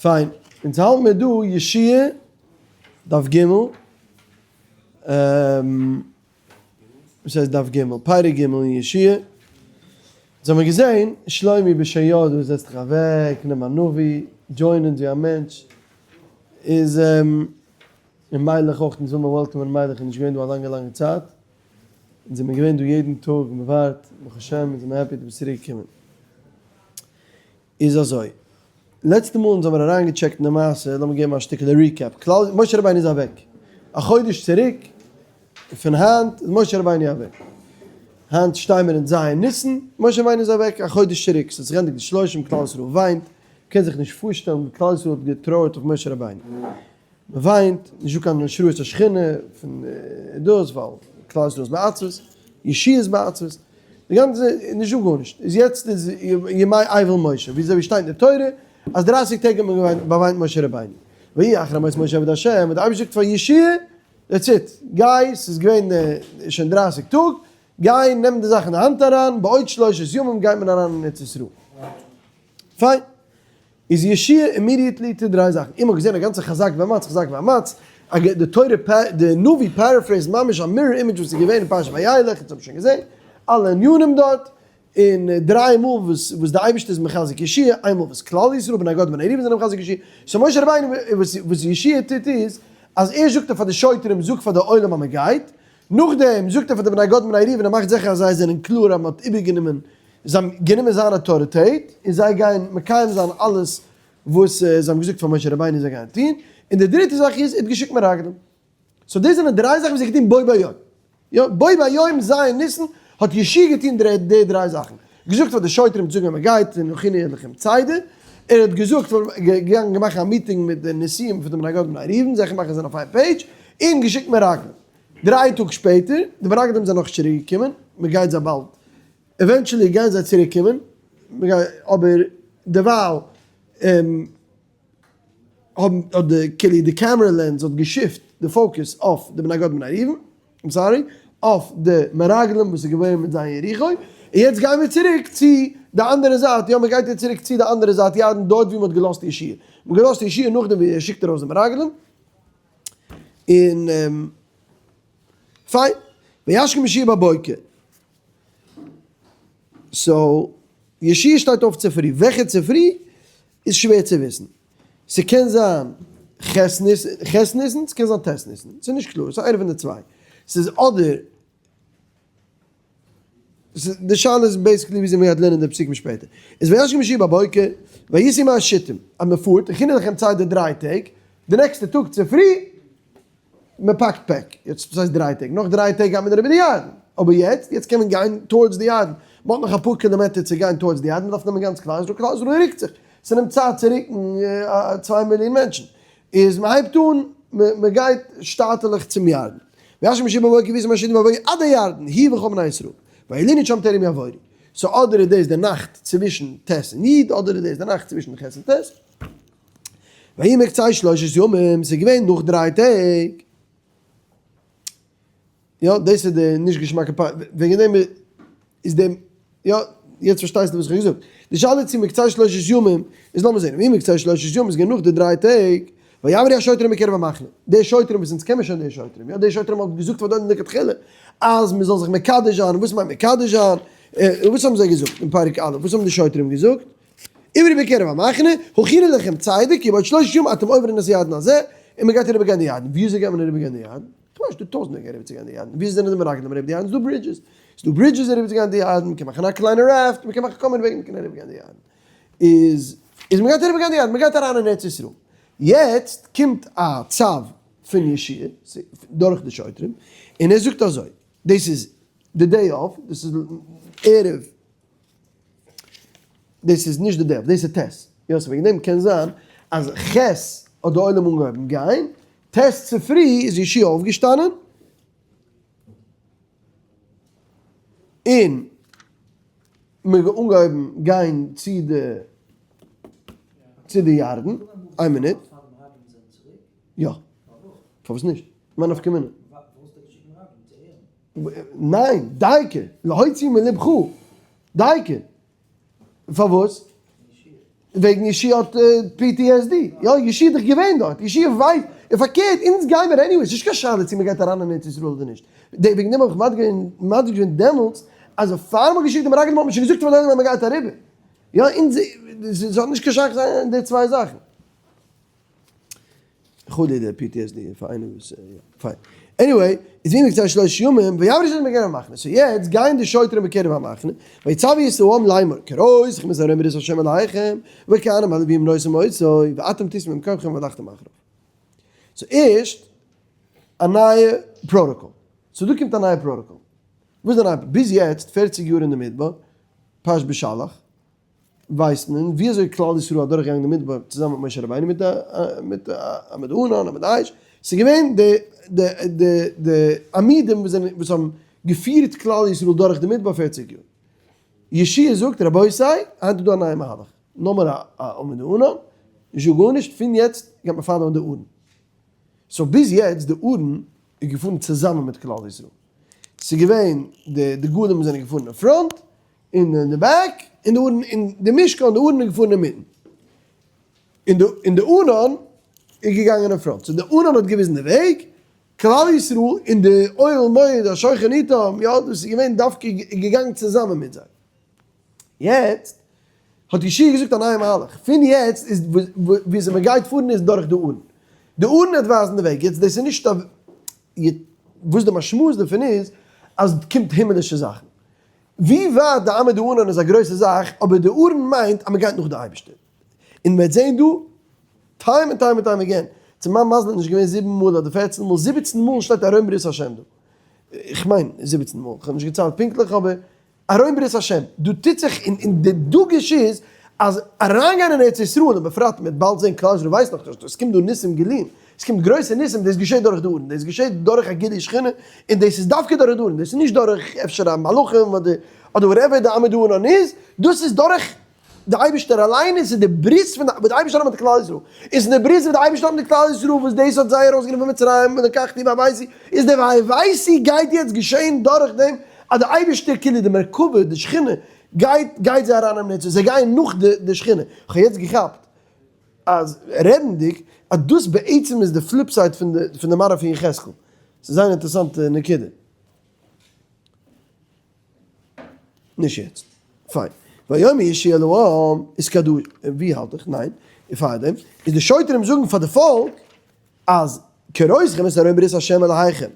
פיין, אונז האלט מיר דא יהושע דף ג', וואס הייסט דף ג'? פרק ג' אין יהושע, אונז האמיר געזען שלומי בשן יא דו זעצט דיך אוועק, נעם א נביא, join אונז ווי א מענטש, איז און מיילעך אויך, אונז וויל מיר welcome ען מיילעך איז נישט געווען דא א לאנגע לאנגע צייט, אונז זעמיר געווען דא יעדן טאג, מ'ווארט, ברוך השם אונז זעמיר happy דו ביסט צוריק געקומען. איז אזוי, לעצטע מאל אונז האמיר אריינגעטשעקט אין די מעשה, לאמיר געבן א שטיקעלע recap, כלל, משה רבינו איז אוועק, א חודש צוריק פון היינט איז משה רבינו אוועק, היינט שטיי מיר אין ז' ניסן, משה רבינו איז אוועק א חודש צוריק, ס'האט זיך געענדיגט די שלושים, כלל ישראל וויינט, מ'קען זיך נישט פארשטעלן ווי כלל ישראל האט געטרויערט אויף משה רבינו. מען וויינט, נישט דא קיין השראת השכינה פון דאס ווייל כלל ישראל איז בעצבות, יהושע איז בעצבות, די גאנצע נישט דא גארנישט, איז יעצט איז ימי אבל משה, ווי אזוי שטייט אין די תורה אז דרייסיג טעג האט מען באוויינט משה רבינו, ויהי אחרי מות משה עבד השם, האט די אייבערשטער געזאגט פאר יהושע, that's it, גיי, ס'איז געווען שוין דרייסיג טאג, גיי נעם די זאך אין די האנט אריין, בעוד שלושת ימים גייט מען אריין אין ארץ ישראל. פיין. איז יהושע immediately טוט דריי זאכן, איך האב געזען א גאנצע חזק ואמץ חזק ואמץ, די תורה די נביא paraphrase ממש א mirror image וואס איז געווען אין פרשת וילך, אונז האבן שוין געזען אלע ענינים דארט, און דריי מאל וואס וואס די אייבערשטער איז מחזק יהושע, איין מאל וואס כלל ישראל בני גד ובני ראובן זענען מחזק יהושע, so משה רבינו וואס וואס יהושע טוט איז אז ער זאגט פאר די שוטרים זאג פאר די עולם אז מען גייט, נאכדעם זאגט ער פאר די בני גד ובני ראובן ער מאכט זיכער אז זיי זענען קלאר אז מען האט איבערגענומען זיי האבן גענומען זיין אויטאריטעט און זיי גייען מקיים זיין אלעס וואס זיי האבן געזאגט פאר משה רבינו זיי גייען טון, און די דריטע זאך איז ער האט געשיקט מרגלים. so דאס זענען דריי זאכן וואס ער האט געטון בו ביום. יא, בו ביום ז' ניסן האט יהושע געטון די דריי זאכן. געזאגט פאר די שוטרים צו זאגן ווען מען גייט און הכינו לכם צידה, ער האט געזאגט געגאנגען מאכן א מיטינג מיט די נשיאים פון די בני גד ובני ראובן זיכער מאכן זיי זענען אויף איין page, און געשיקט מרגלים. דריי טאג שפעטער, די מרגלים זענען נאכנישט צוריק געקומען, מען גייט זיי באלד eventually גייען זיי צוריק קומען, אבער דערווייל האבן האט די כאילו די camera lens האט גע shift די focus אויף די בני גד ובני ראובן, I'm sorry, אויף די מרגלים וואס איז געווען מיט זיי אין יריחו, און יעצט גייען מיר צוריק צו די אנדערע זייט, יא מען גייט יעצט צוריק צו די אנדערע זייט ירדן דארט ווי מען האט געלאזט יהושע, מען האט געלאזט יהושע נאכדעם ווי ער שיקט ארויס די מרגלים, און פיין, וישכם יהושע בבוקר. so, יהושע שטייט אויף צופרי, וועלכע צופרי איז שווער צו וויסן. ס'קען זיין ח' ניסן, ס'קען זיין ט' ניסן, ס'איז נישט קלאר, ס'איז איינע פון די צוויי. ס'איז אדער, די שאלה איז basically וויאזוי מ'גייט לערנען די פסוקים שפעטער. איז וישכם יהושע בבוקר, ויסעו מהשיטים, אז מ'פארט, הכינו לכם צידה דריי טעג, די נעקסטע טאג צופרי, מען פאקט פעק, יעצט וואס הייסט דריי טעג? נאך דריי טעג גייט מען אריבער די ירדן, אבער יעצט, יעצט קען מען גיין towards די ירדן, מען האט נאך אפאר קילאמעטער צו גיין towards די ירדן, מען דארף נעמען גאנץ כלל ישראל, כלל ישראל רוקט זיך, ס'נעמט צייט צו רוקן צוויי מיליאן מענטשן, איז מען הייבט אן, מען גייט שטאטעלעך צום ירדן, וישכם יהושע בבוקר ויסעו מהשיטים בבוקר עד הירדן, הוא וכל בני ישראל, וילינו שם טרם יעבורו, so אדער איז דאס די נאכט צווישן ט' און י', אדער איז דאס די נאכט צווישן ח' און ט'. ויהי מקצי שלושת ימים, ס'איז געווען נאך דריי טעג. יא, דאס איז די נישט געשמאקע part, וועגן דעם איז דעם, יא, יעצט פארשטייסטו וואס איך האב געזאגט. די שאלה צו מקצי שלושת ימים איז לאמיר זען, ויהי מקצי שלושת ימים איז געווען נאך די דריי טעג, ויעברו השוטרים מקרב המחנה, די שוטרים וואס אונז קען מיר שוין די שוטרים, יא, די שוטרים האבן געזאגט פאר דוד לכתחילה אז מען זאל זיך מקדש זיין, וואס מיינט מקדש זיין? וואס האבן זיי געזאגט אין פרק א', וואס האבן די שוטרים געזאגט? אמרו בקרב המחנה, הכינו לכם צידה, כי בעוד שלושת ימים אתם עוברים את הירדן הזה, און מען גייט אריבער גיין די ירדן, ווי אזוי גייט מען אריבער גיין די ירדן? איך ווייס נישט, דא טויזנט וועגן אריבער צו גיין די ירדן, ווי אזוי זענען די מרגלים אריבער די ירדן? ס'דא bridges, ס'דא bridges אריבער צו גיין די ירדן, מען קען מאכן א קליינע raft, מען קען מאכן כל מיני וועגן מען קען אריבער גיין די ירדן, איז איז מען גייט אריבער גיין די ירדן, מען גייט אריין אין ארץ ישראל, יעצט קומט א צו פון יהושע דורך די שוטרים, און ער זאגט אזוי, דאס איז די day of, דאס איז ערב דאס איז נישט די day of, דאס איז ט'. יא, so וועגן דעם קען זיין אז ח' האט די עולם אנגעהויבן גיין, ט' צופרי איז יהושע אויפגעשטאנען, און מען האט אנגעהויבן גיין צו די צו די ירדן, איין מינוט. יא. פארוואס נישט? מה נפקא מינה? ניין, דייקא, להוציא מלבך, דייקא, פארוואס? וועגן ישי האט PTSD, יא ישי איז דאך געווען דארט, ישי ווייסט, און פארקערט אונז גיימער anyway, ס'נישט קיין שאלה צו מ'גייט אריין אין ארץ ישראל אדער נישט, וועגן דעם האב איך מדגיש געווען דעמאלטס אז פאר מ'האט געשיקט די מרגלים האט מען שוין געזאגט פאר די עולם אז מ'גייט אריבער, יא אונז, ס'האט נישט קיין שייכות די צוויי זאכן. חלילה PTSD פאר איינער וואס יא פיין. anyway, איז ואם מקצת שלש ימים ויעברו שוטרים בקרב המחנה, so יעצט גייען די שוטרים בקרב המחנה, ויצוו את העם לאמור, כראות לכם את ארון ברית השם אלהיכם, והכהנים הלוויים נושאים אותו, ואתם תישאו ממקומכם והלכתם אחריו. so ערשט א נייע פראטאקאל. so דא קומט א נייע פראטאקאל. וואס איז די נייע? ביז יעצט פערציג יאר אין די מדבר, פרשת בשלח, ווייסט מען ווי אזוי כלל ישראל האט דורכגעגאנגען די מדבר צוזאמען מיט משה רבינו מיט די מיט עמוד הענן עמוד האש, ס'איז געווען די די די די עמודים וואס זענען וואס האבן געפירט כלל ישראל דורך די מדבר פערציג יאר. יהושע זאגט רבותי היינט איז דא א נייע מהלך, נאמער א עמוד הענן, נישט דא גארנישט, פון יעצט גייט מען follow ען די ארון. so ביז יעצט די ארון איז געפארן צוזאמען מיט כלל ישראל, ס'איז געווען די דגלים זענען געפארן אין front, און אין די back, און די ארון, און די משכן און די ארון איז געפארן אינמיטן. און די, און די ענן איז געגאנגען אין front. so די ענן האט געוויזן די וועג, כלל ישראל און די אוהל מועד השוכן איתם, יא, דאס איז געווען דווקא געגאנגען צוזאמען מיט זיי. יעצט האט יהושע געזאגט א נייע מהלך, פון יעצט איז וויאזוי מען גייט פארן איז דורך די ארון. די ארון וועט ווייזן די וועג. יעצט דאס איז נישט א, וואס די משמעות דערפון איז, אז קומט הימלישע זאכן. ווי ווייט די עמוד הענן איז א גרויסע זאך, אבער די ארון מיינט אז מען גייט נאך די אייבערשטער. און מען וועט זען דא, time and time and time again, צו מיין מזל איז נישט געווען זיבן מאל אדער פערצן מאל, זיבעצן מאל שטייט ארון ברית השם דא. איך מיין זיבעצן מאל, איך האב נישט געציילט פונקטליך אבער ארון ברית השם, דא טוט זיך, און און די דגוש איז אז אריינגיין אין ארץ ישראל, און בפרט מ'וועט באלד זען כלל ישראל ווייסט נאכנישט, עס קומט דא ניסים גלויים, עס קומט גרויסע ניסים, דאס געשעט דורך די ארון, דאס געשעט דורך א גילוי שכינה, און דאס איז דווקא דורך די ארון, דאס איז נישט דורך אפשר א מלאכים אדער אדער whatever די עמוד הענן איז, דאס איז דורך די אייבערשטער אליין, עס איז די ברית פון וואס די אייבערשטער האט מיט כלל ישראל, עס איז די ברית וואס די אייבערשטער האט מיט כלל ישראל וואס דאס האט זיי ארויסגענומען פון מצרים ולקחתי והבאתי, איז די והבאתי גייט יעצט געשען דורך דעם אז די אייבערשטער כאילו די מרכבה די שכינה גייט גייט זיי אריין אין מצוה, זיי גייען נאך די די שכינה, איך האב יעצט געכאפט אז רעדנדיג אז דאס בעצם איז די flip side פון די פון די מראה פון יחזקאל, ס'איז זייער אינטערעסאנטע נקודה. נישט יעצט. פיין. ויאמר יהושע אל העם איז כדו, ווי האלט איך? ניין. און פארדעם איז די שוטרים זאגן פאר די פאלק אז כראותכם את ארון ברית השם אלהיכם.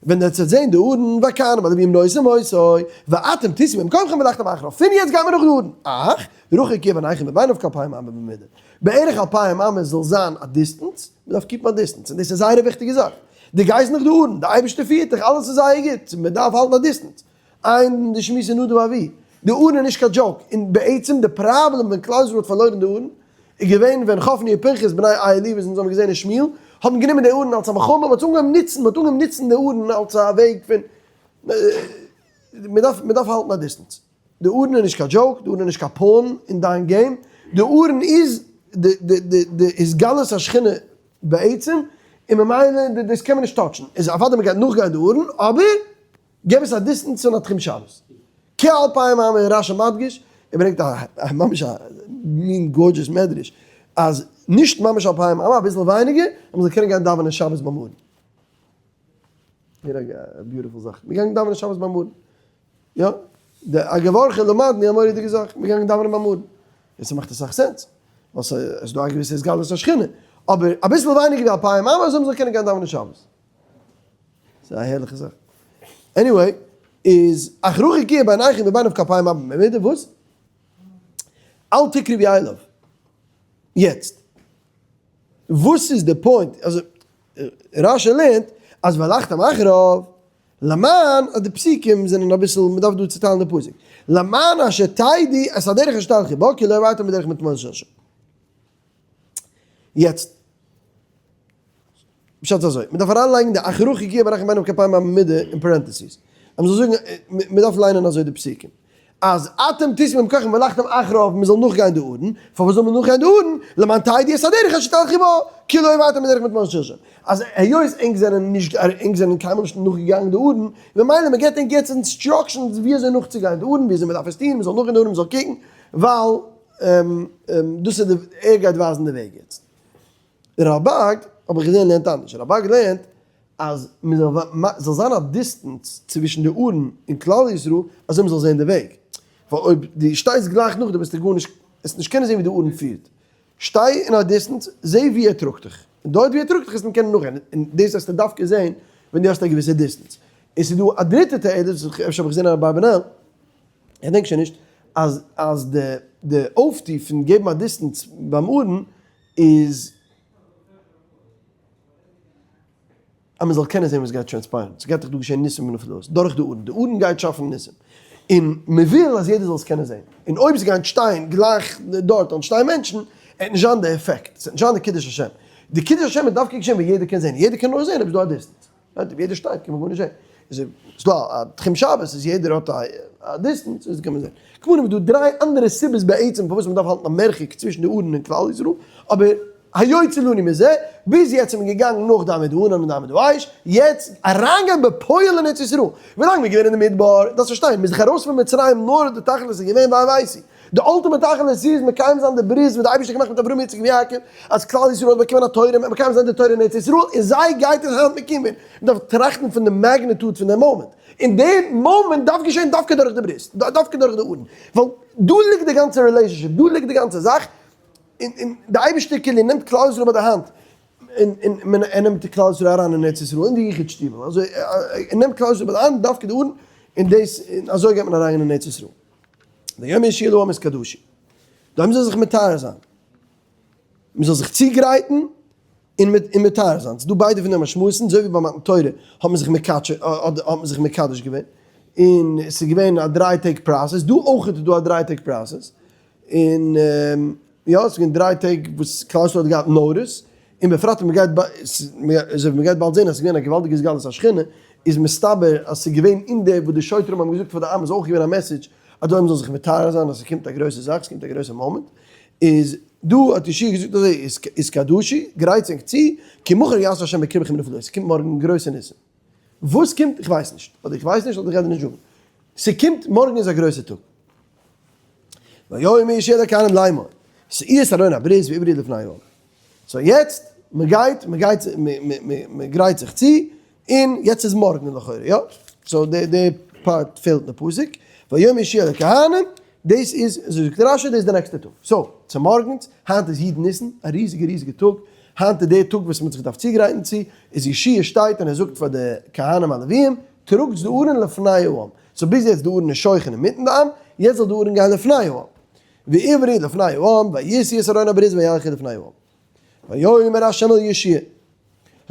ווען עטס וועט זען די ארון והכהנים הלוויים נושאים אותו ואתם תישאו ממקומכם והלכתם אחריו. פון יעצט גייען מיר נאך די ארון. אך, רחוק יהיה ביניכם וביניו כאלפיים אמה במידה. בערך אלפיים אמה זאל זיין א distance, מען דארף keep ן א distance, און דאס איז זייער א וויכטיגע זאך. דו גייסט נאך די ארון, די אייבערשטער פירט דיך, אלעס איז זייער גוט, מען דארף האלטן א distance. איין די שמועס איז נדב ואביהוא, די ארון איז נישט קיין joke, און בעצם די פראבלעם ווען כלל ישראל האט פארלוירן די ארון, איז געווען ווען חפני ופנחס בני עלי וואס אונז האבן געזען אין שמואל, האבן גענומען די ארון אלס א מלחמה, מען האט אנגעהויבן נוצן, מען האט אנגעהויבן נוצן די ארון אלס א וועג פון, מען דארף, מען דארף האלטן א distance. די ארון איז נישט קיין joke, די ארון איז נישט קיין pawn אין דיין game, די ארון איז די די די די התגלות השכינה בעצם, און ממילא דאס קען מען נישט touch ן, איז אוודאי מען גייט נאכגיין די ארון, אבער געב עס א distance פון א תחום שבת. כאלפיים אמה איז רשי מדגיש, ער ברענגט א ממש א מין gorgeous מדרש, אז נישט ממש אלפיים אמה, אביסל ווייניגער, אז מען זאל קענען גיין דאווענען שבת ביים ארון. הער א beautiful זאך, מען געגאנגען דאווענען שבת ביים ארון. יא, די אגב אורחא למדני א מורא'דיגע זאך, מיר גייען דאווענען ביים ארון. און ס'מאכט אסאך sense, ווייל ס'איז דא א געוויסע התגלות השכינה, אבער אביסל ווייניגער ווי אלפיים אמה אזוי מ'זאל קענען גיין דאווענען שבת. ס'איז א הערליכע זאך. anyway, איז אך רחוק יהיה ביניכם וביניו כאלפיים אמה במידה, וואס? אל תקרבו אליו. יעצט, וואס איז די point? אזוי, רשי לערנט אז והלכתם אחריו, למען אז די פסוקים זענען אביסל, מען דארף דא צוטיילן די פסוק, למען אשר תדעו את הדרך אשר תלכו בה כי לא עברתם בדרך מתמול שלשום. יעצט, פשט איז אזוי, מען דארף אריינלייגן די אך רחוק יהיה ביניכם וביניו כאלפיים אמה במידה אין parentheses, אז מען זאל זאגן, מען דארף ליינען אזוי די פסוקים. אז אתם תישאו ממקומכם והלכתם אחריו מען זאל נאכגיין די ארון, פארוואס זאל מען נאכגיין די ארון? למען תדעו את הדרך אשר תלכו בה, כי לא עברתם בדרך מתמול שלשום. אז היות ענק זענען נישט ענק זענען קיינמאל נישט נאכגעגאנגען די ארון, ממילא מען געבט ענק יעצט instructions ווי אזוי נאכצוגיין די ארון, ווי אזוי מען דארף עס טון, מען זאל נאכגיין די ארון, מען זאל קוקן, ווייל. דאס איז די, ער גייט ווייזן די וועג יעצט. רלבג האב איך געזען לערנט אנדערש, רלבג לערנט אז מען זאל זיין א distance צווישן די ארון און כלל ישראל אזוי מען זאל זען די וועג, ווייל אויב דו שטייסט גלייך נאכדעם וועסטו גארנישט, וועסט נישט קענען זען ווי די ארון פירט, שטיי אין א distance, זע ווי ער טראגט דיך, און דארט ווי ער טראגט דיך וועסטו אים קענען נאכגיין, און דאס וועסטו דווקא זען ווען דו האסט א געוויסע distance. און ס'איז דא א דריטע תועלת וואס אפשר האב איך געזען אין אברבנאל, איך דענק שוין נישט, אז אז די די אויפטו פון געבן א distance ביים ארון איז אז מען זאל קענען זען וואס גייט transpire ן, ס'גייט דאך דא געשען ניסים ונפלאות דורך די ארון, די ארון גייט שאפן ניסים, און מען וויל אז יעדער זאל עס קענען זען, און אויב ס'גייט שטיין גלייך דארט זאלן שטיין מענטשן, עט נישט זיין די עפעקט, ס'עט נישט זיין די קידוש השם, די קידוש השם איז דווקא געשען ווען יעדער קען זען, יעדער קען נאר זען אויב ס'דא א distance. אויב יעדער שטייט קען מען גארנישט זען. איז ס'דא א תחום שבת איז יעדער האט א distance איז קען מען זען. כמובן איז דא דריי אנדערע סיבות בעצם פארוואס מ'דארף האלטן א מרחק צווישן די ארון און כלל ישראל, אבער היוצא לנו מזה, ביז יעצט איז מען געגאנגען נאך די עמוד הענן און די עמוד האש, יעצט אריינגיין בפועל אין ארץ ישראל, ווילאנג מ'איז געווען אין די מדבר, דארפסט פארשטיין, מ'איז דאך ארויס פון מצרים נאר די תכלית איז געווען והבאתי. די ultimate תכלית איז מקיים זיין די ברית וואס די אייבערשטער האט געמאכט מיט אברהם יצחק ויעקב, אז כלל ישראל האט באקומען א תורה, מען מקיים זיין די תורה אין ארץ ישראל, און זיי גייט עס היינט מקיים ווערן. מען דארף טראכטן פון די magnitude פון די מאמענט, און די מאמענט דארף געשען דווקא דורך די ברית, דווקא דורך די ארון, ווייל דא ליגט די גאנצע relationship, דא ליגט די גאנצע זאך, און און די אייבערשטער כאילו נעמט כלל ישראל ביי די האנט, און און ער נעמט כלל ישראל אריין אין ארץ ישראל, אין די יחוד שטיבל, אזוי ער נעמט כלל ישראל ביי די האנט דווקא די ארון, און דאס און אזוי גייט מען אריין אין ארץ ישראל. ויאמר יהושע אל העם התקדשו. דא מוז מען זיך מטהר זיין. מען זאל זיך צוגרייטן און און מטהר זיין. ס'איז דא ביידע פון די משמעות'ן, אזוי ווי ביי מתן תורה האט מען זיך מקדש האט מען זיך מקדש געווען, און ס'איז געווען א דריי טעג process, דא אויך איז דא א דריי טעג process, און יא, ס'איז געווען דריי טעג וואס כלל ישראל האט געהאט notice, און בפרט ווען מ'גייט אזוי ווי מ'גייט באלד זען אז ס'איז געווען א געוואלדיגע התגלות השכינה, איז מסתבר אז ס'איז געווען אין די וואס די שוטרים האבן געזאגט פאר די עם איז אויך געווען א message אז די עולם זאל זיך מטהר זיין אז ס'קומט א גרויסע זאך, ס'קומט א גרויסע מאמענט, איז דא האט יהושע געזאגט אזוי, התקדשו, גרייטס ענק צו, כי מחר יעשה השם בקרבכם נפלאות, ס'קומט מארגן גרויסע ניסים. וואס קומט? איך ווייס נישט. אדער איך ווייס נישט אדער איך גיי דיר נישט זאגן. ס'קומט מארגן איז א גרויסע טאג. ויאמר יהושע אל הכהנים לאמור, שאו את ארון הברית ועברו לפני העם. so יעצט, מ'גייט, מ'גייט, מ'גרייט זיך צו, און יעצט איז מארגן לכאורה, יא? so די די part פעלט אין די פסוק. ויאמר יהושע אל הכהנים, דאס איז, אזוי זאגט רשי, דאס איז די נעקסטע טאג. so, צומארגנס, היינט איז י' ניסן, א ריזיגע ריזיגע טאג, היינט איז דער טאג וואס מ'האט זיך געדארפט צוגרייטן צו, איז יהושע שטייט און ער זאגט פאר די כהנים הלוויים, טראגטס די ארון לפני העם. so ביז יעצט די ארון איז שוכן אינמיטן די עם, יעצט זאל די ארון גיין לפני העם. ועברו לפני העם, וישאו את ארון הברית וילכו לפני העם. ויאמר ה' אל יהושע, האט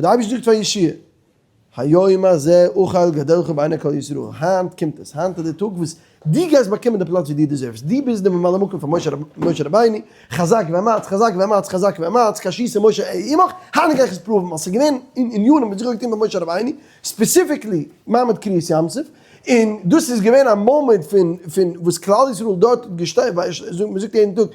דער אייבערשטער געזאגט פאר יהושע, היום הזה אוכל גדלך בעיני כל ישראל, היינט קומט עס, היינט איז די טאג וואס דו גייסט באקומען די פלאץ ווי דו deserve סט, דו ביסט די ממלא מקום פון משה רבינו, חזק ואמץ, חזק ואמץ, חזק ואמץ, כאשר עשה משה אהיה עמך, היינט גיי איך עס prove ן, ווייל ס'איז געווען אין ענינים וואס איך האב געטון ביי משה רבינו, specifically מעמד קריעת ים סוף, און דאס איז געווען א מאמענט פון פון וואס כלל ישראל דארט האט געשטייט, מען זאגט יעדן טאג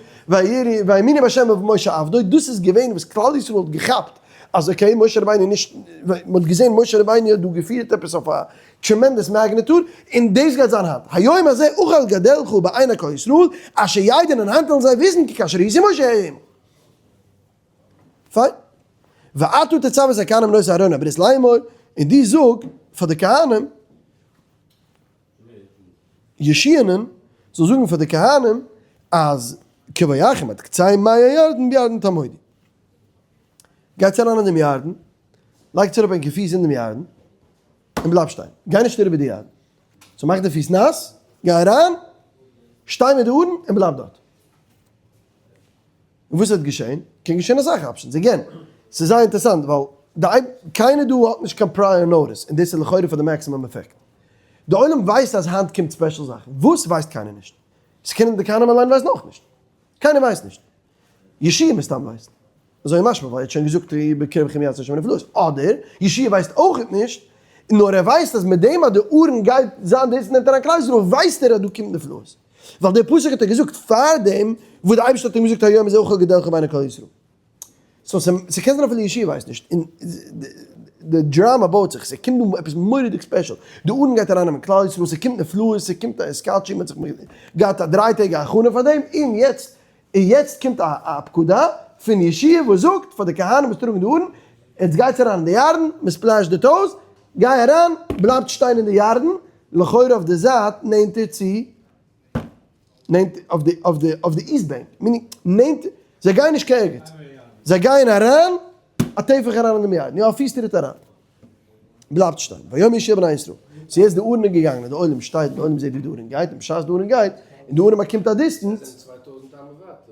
ויאמינו בה' ובמשה עבדו, דאס איז געווען וואס כלל ישראל האט געכאפט אז okay משה רבינו איז נישט, מען האט געזען משה רבינו האט דא געפירט עפעס אויף א tremendous magnitude, און דאס גייט זיין היינט, היום הזה אוכל גדלך בעיני כל ישראל, אשר ידעון און היינט וועלן זיי וויסן כי כאשר הייתי עם משה אהיה עמך. פיין. ואתה תצוה את הכהנים נושאי ארון הברית לאמור, און דו זאג פאר די כהנים, יהושע'נען זאל זאגן פאר די כהנים, אז כבואכם עד קצה מי הירדן בירדן תעמודו. גייטס אריין אין דעם ירדן, לייגטס אראפ ענקער פיס אין דעם ירדן, און בלייב שטיין. גיי נישט אריבער די ירדן. so מאך די פיס נאס, גיי אריין, שטיי מיט די ארון, און בלייב דארט. און וואס וועט געשען? קען געשען אסאך options, again, ס'איז זייער אינטערעסאנט ווייל די קיינער דא האט נישט קיין prior notice און דאס איז לכאורה פאר די maximum effect. די עולם ווייסט אז היינט קומט special זאכן, וואס ווייסט קיינער נישט. ס'קען די כהנים אליין ווייסן אויך נישט. קיינער ווייסט נישט. יהושע מסתם ווייסט. אזוי משמע ווייל ער האט שוין געזאגט בקרבכם יעשה השם נפלאות. אדער יהושע ווייסט אויכעט נישט, נאר ער ווייסט אז מיט דעם אז די ארון גייט זיין דאס נעמט אריין כלל ישראל ווייסט ער אז דא קומט נפלאות. ווייל דער פסוק האט ער געזאגט פאר דעם וואס דער אייבערשטער האט אים געזאגט היום הזה אוכל גדלך בעיני כל ישראל. so ס'קען זיין אפילו יהושע ווייסט נישט, און די דראמא בויט זיך, ס'קומט דא עפעס מורא'דיג special, די ארון גייט ארייננעמען כלל ישראל, ס'קומט נפלאות, ס'קומט א התקדשות, מ'האט זיך געהאט א דריי טעג א הכנה פאר דעם, און יעצט. און יעצט קומט א א פקודה פון יהושע וואס זאגט פאר די כהנים וואס טראגן די ארון, עטס גייטס אריין אין די ירדן, מען splash ט די toes, גיי אריין, בלייבט שטיין אין די ירדן, לכאורה אויף די זייט נענטער צו, נענטער אויף די אויף די אויף די east bank, meaning נענטער, זיי גייען נישט קיין ערגעץ, זיי גייען אריין א טפח אריין אין דעם ירדן, יא א פיס טריט אריין. בלייבט שטיין, ויאמר יהושע בני ישראל, ס'איז יעצט די ארון איז געגאנגען און די עולם שטייט און די עולם זעט ווי די ארון גייט, און בשעת די ארון גייט, און די ארון באקומט א distance,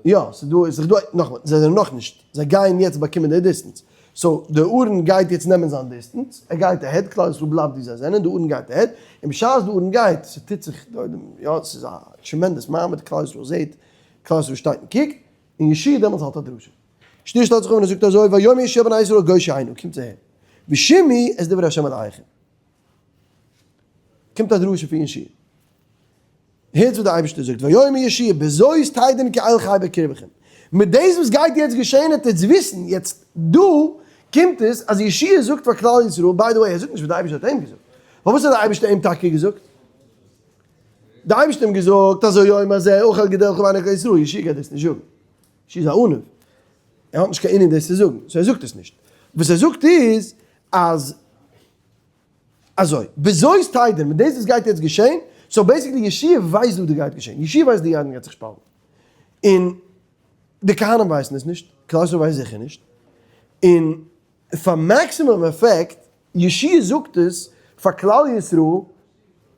יא, ס'איז דא, ס'איז דא, נאכאמאל, זיי זענען נאכנישט, זיי גייען יעצט באקומען די distance, so די ארון גייט יעצט נעמען זיין distance, ער גייט ahead, כלל ישראל בלייבט ווי זיי זענען, די ארון גייט ahead, און בשעת די ארון גייט, ס'טוט זיך, די עולם, יא, ס'איז א tremendous מעמד, כלל ישראל זעט, כלל ישראל שטייט און קוקט, און יהושע דעמאלטס האלט א דרשה. שטעלט זיך אויף און ער זאגט אזוי, ויאמר יהושע בני ישראל גושו הנה, קומטס אהער, ושמעו את דברי ה' אלהיכם. קומט א דרשה פון יהושע. הערטס וואס דער אייבערשטער זאגט, ויאמר יהושע, בזאת תדעון כי אל חי בקרבכם. מיט דאס וואס גייט יעצט געשען העט עטס וויסן, יעצט דא קומט עס אז יהושע זאגט פאר כלל ישראל, by the way ער זאגט נישט וואס דער אייבערשטער האט אים געזאגט, פארוואס האט דער אייבערשטער אים טאקע געזאגט? דער אייבערשטער האט אים געזאגט אז היום הזה אוכל גדלך בעיני כל ישראל, יהושע גייט דאס נישט זאגן. יהושע איז א עניו, ער האט נישט קיין ענין דאס צו זאגן, so ער זאגט עס נישט. וואס ער זאגט איז אז אזוי, בזאת תדעון, מיט דאס וואס גייט יעצט געשען, so basically יהושע ווייסט וואס דא גייט געשען, יהושע ווייסט די ירדן גייט זיך שפאלטן, און די כהנים ווייסן עס נישט, כלל ישראל ווייסט זיכער נישט, און פאר maximum effect, יהושע זאגט עס פאר כלל ישראל,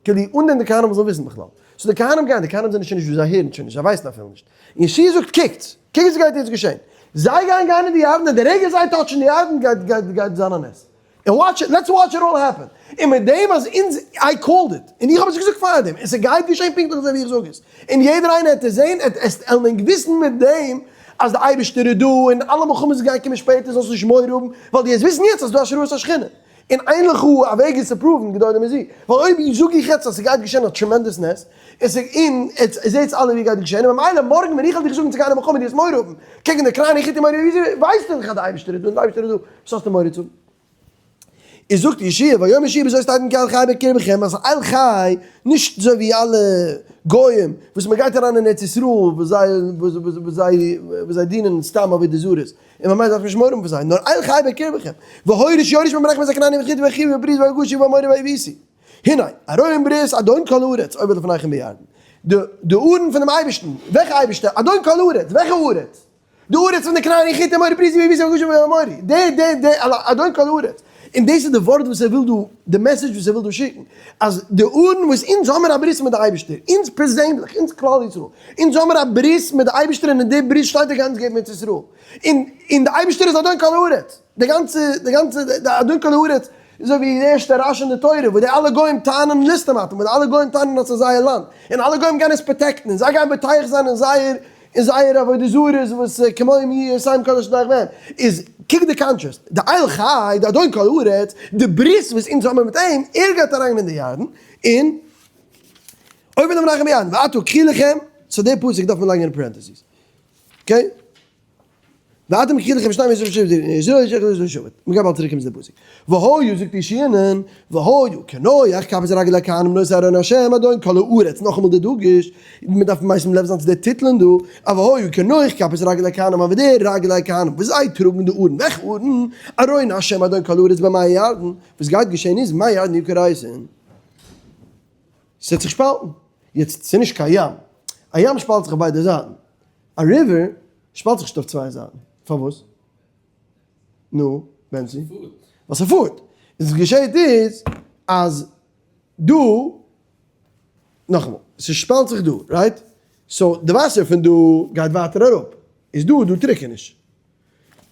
כדי אן דעם די כהנים זאלן וויסן בכלל. so די כהנים גייען, די כהנים זענען שוין נישט וואו זיי הערן שוין נישט, זיי ווייסן אפילו נישט. און יהושע זאגט קוקטס, קוקטס וואס גייט יעצט געשען. זיי גייען גיין אין די ירדן און די רגע זיי touch ן די ירדן גייט גייט גייט זיין א נס. און watch it, let's watch it all happen. און מיט דעם אז אונז, I called it, און איך האב עס געזאגט פארדעם, און ס'גייט געשען פונקטליך אזוי ווי איך זאג עס. און יעדער איינער העט עס זען, עט עס עלן ענק וויסן מיט דעם אז די אייבערשטער איז דא, און אלע מלחמות וואס גייען קומען שפעטער זאלסט נישט מורא האבן, ווייל דו העסט וויסן יעצט אז ס'דא השראת השכינה. און אין לך א וועג עס צו prove ן גדולה מזו, ווייל אויב זאג איך יעצט אז ס'גייט געשען א tremendous נס, און ס' און עטס זעטס אלע ווי גייט געשען, און ממילא מארגן ווען איך וועל דיך זאגן צו גיין אין מלחמה דו וועסט מורא האבן, קעגן די כנעני חתי אמורי יבוסי, ווייסטו דאך אז די אייבערשטער איז דא און די אייבערשטער איז דא, וואס האסטו מורא צו האבן? איז זאגט יהושע, ויאמר יהושע בזאת תדעון כי אל חי בקרבכם, אז אל חי, נישט אזוי ווי אלע גוים וואס מען גייט אריין אין ארץ ישראל וואס זיי וואס זיי וואס זיי דינען סתם עבודה זרות, און ממילא דארף מען נישט מורא האבן פון זיי, נאר אל חי בקרבכם, והוריש יורש ממלך מאת הכנעני והחתי והחוי והפריזי והגושי והאמורי והיבוסי. הנה, ארון ברית אדון כל הארץ עובר לפניכם בירדן. די די ארון פונעם אייבערשטן, וועלכע אייבערשטער? אדון כל הארץ, וועלכע ארץ? די ארץ פון די כנעני חתי אמורי פריזי ויבוסי והגושי והאמורי, די די די אדון כל הארץ. און דאס איז די ווארט וואס ער וויל דא, די message וואס ער וויל דא שיקן, אז די ארון וואס אונז האמיר א ברית מיט די אייבערשטער, אונז פערזענליך, אונז כלל ישראל, אונז האמיר א ברית מיט די אייבערשטער און אין די ברית שטייט ער גייט אונז געבן ארץ ישראל, און און די אייבערשטער איז אדון כל הארץ, די גאנצע די גאנצע די אדון כל הארץ איז אזוי ווי די ערשטע רש"י אין די תורה וואו די אלע גוים טענה'ן ליסטים אתם, וואו די אלע גוים טענה'ן אז ס'איז זייער לאנד, און אלע גוים גייען עס protect ן און זיי גייען בוטח זיין אין זייער אין זייער עבודה זרות וואס כמוהם יהיו עושיהם כל אשר נוח בהם, איז קוק די contrast, די אל חי, די אדון כל הארץ, די ברית וואס אונז האבן מיט אים, ער גייט אריין אין די ירדן, און עובר לפניכם בירדן, ועתה קחו לכם, so די פסוק דארף מען לייגן אין parentheses, okay? ואתם קחו לכם שנים עשר שבט איש איש אחד איש שבט, מ'גייט באלד צוריק קומען צו די פסוק. והיו זאגט יהושע'נען, והיו כנוח כפות רגלי הכהנים נושאי ארון השם אדון כל הארץ, נאכאמאל די דגוש, מען דארף משים לב זיין צו די טיטלען דא, אבער והיו כנוח כפות רגלי הכהנים אבער די רגלי הכהנים וואס זיי טראגן די ארון, וועלכע ארון? ארון השם אדון כל הארץ במי הירדן, וואס גייט געשען איז מי הירדן יכרתון. ס'וועט זיך שפאלטן. יעצט, ס'איז נישט קיין ים. א ים שפאלט זיך אויף ביידע זייטן. א river שפאלט זיך נישט אויף צוויי זייטן. פארוואס? נו, בענצי? ווייל ס'פארט. איז וואס געשעהט איז אז דא, נאכאמאל, ס'שפאלט זיך דא, right? so די וואסער פון דא גייט ווייטער אראפ. איז דא איז דא טריקעניש.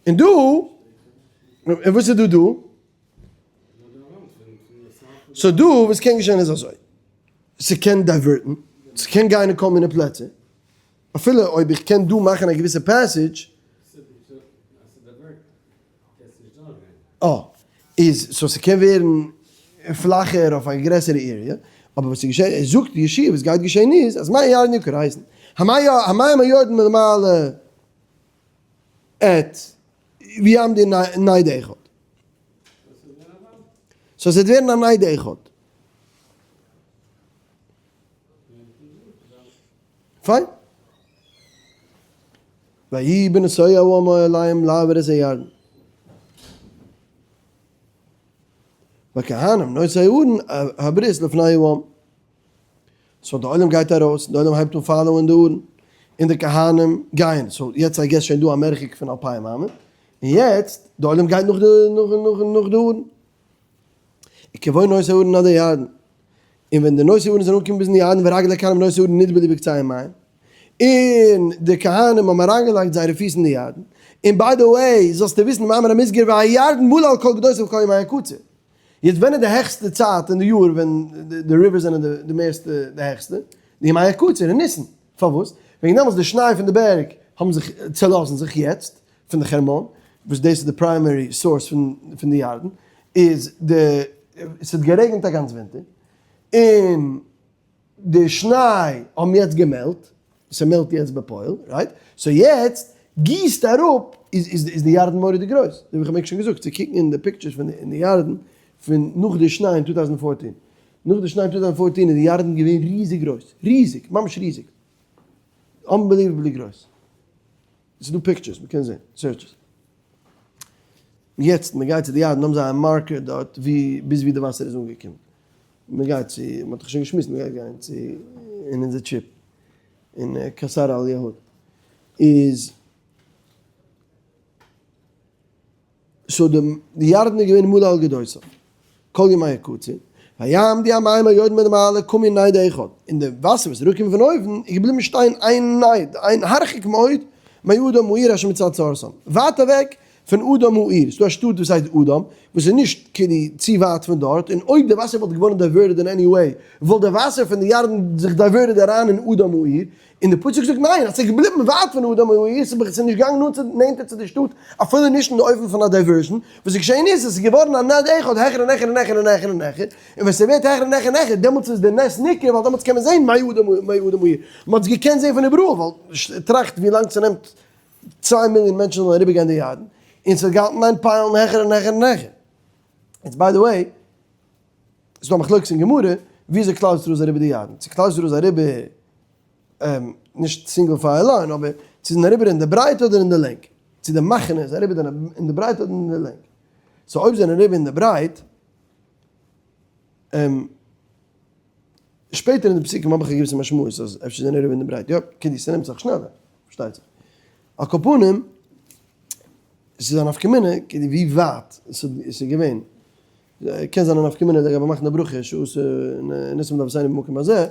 און דא, און וואס איז דא דא? so דא וואס קען געשען איז אזוי, ס'קען divert ן, ס'קען גיין אין כל מיני פלעצער, אפילו אויב איך קען דא מאכן א געוויסע passage, אה, איז so ס'קען ווערן פלאכער אויף א גרעסערע area, אבער וואס איז געשען, ער זאגט די ישיבה וואס גייט געשען איז אז מי הירדן יכרתון, המים היורדין מלמעלה את ויעמדו נד אחד. so עס וועט ווערן א נד אחד. פיין. ויהי בנסוע העם אליהם לעבור את הירדן. והכהנים נושאי ארון הברית לפני העם. so די עולם גייט ארויס, די עולם הייבט אן follow ען די ארון, און די כהנים גייען, so יעצט I guess שוין דא א מרחק פון 2000 אמה, און יעצט די עולם גייט נאך די נאך די ארון. וכבוא נושאי הארון עד הירדן, און ווען די נושאי הארון זענען אנגעקומען ביזן ירדן ורגלי הכהנים נושאי הארון נטבלו בקצה המים, און די כהנים האבן אריינגעלייגט זייערע פיס אין די ירדן, און by the way זאלסטו וויסן מאמר המוסגר והירדן מלא על כל גדותיו כל ימי הקציר. יעצט ווען איז די העכסטע צייט אין די יאר ווען די rivers זענען די מערסטע די העכסטע? די ימי הקציר אין ניסן. פארוואס? וועגן דעמאלטס די שניי פון די בערג האבן זיך צעלאזן זיך יעצט פון די חרמון, וואס דאס איז די primary source פון די ירדן, איז די עס האט גערעגנט א גאנץ ווינטער, און די שניי האבן יעצט גע melt, ס' melt יעצט בפועל, right? so יעצט גיסט אראפ, איז איז די ירדן מורא'דיג גרויס, אזוי ווי כ'האב ענק שוין געזאגט, צו קוקן אין די pictures פון די ירדן פון נאך די שניי אין 2014, נאך די שניי אין 2014 איז די ירדן געווען ריזיג גרויס, ריזיג, ממש ריזיג, unbelievably גרויס, ס'איז דא pictures, מ'קען זען, search עס. יעצט מ'גייט צו די ירדן האבן זיי א marker דארט ווי ביז ווי די וואסער איז אנגעקומען. מ'גייט צו, מ'האט דאך שוין געשמועסט מ'גייט גיין צו אין אונזער trip אין קסר אל יהוד איז so די ירדן איז געווען מלא על גדותיו כל ימי הקציר ויעמדו המים היורדים מלמעלה כמין נד אחד און די וואסער וואס איז אראפגעקומען פון אויבן איז געבליבן שטיין איין נד איין הרחק מאוד מאדם העיר אשר מצד צרתן ווייט אוועק פון אדם העיר, ס'דא א שטאט וואס הייסט אדם, וואס איז נישט כאילו צו ווייט פון דארט, און אויב די וואסער וואלט געווארן diverted אין any way, וואלט די וואסער פון די ירדן זיך diverted אריין אין אדם העיר, און די פסוק זאגט ניין, אז ס'איז געבליבן ווייט פון אדם העיר, ס'איז נישט געגאנגען נאנט צו נענטער צו די שטאט, אפילו נישט אין די אופן פון א diversion, וואס איז געשען איז, עס איז געווארן א נד אחד העכער און העכער און העכער און העכער און העכער, און ווען ס'ווערט העכער און העכער און העכער, דעמאלטס איז די נס ניכר, ווייל דעמאלטס קען מען זען מאדם העיר, מ'האט עס געקענט זען פון איבעראל, ווייל טראכט ווי לאנג ס'נעמט 2 מיליאן מענטשן זאלן אריבערגיין די ירדן, און ס'האט געהאלטן איין pile ן העכער און העכער און העכער. יעצט by the way, ס'איז דא א מחלוקת אין גמרא, וויאזוי כלל ישראל איז אריבער די ירדן, צו כלל ישראל איז אריבער נישט single file line, אבער צו זענען אריבער אין די ברייט אדער אין די לענג, צו די מחנה איז אריבער אין די ברייט אדער אין די לענג. so אויב זענען אריבער אין די ברייט, שפעטער אין די פסוקים האב איך א געוויסע משמעות אז אפשר זענען אריבער אין די ברייט, יא, כדי ס'נעמט זיך שנעלער, פארשטייט זיך. על כל פנים, ס'איז א נפקא מינה כדי ווי ווייט ס'איז געווען. קען זיין א נפקא מינה לגבי מאכן די ברכה שעשה ניסים לאבותינו במקום הזה,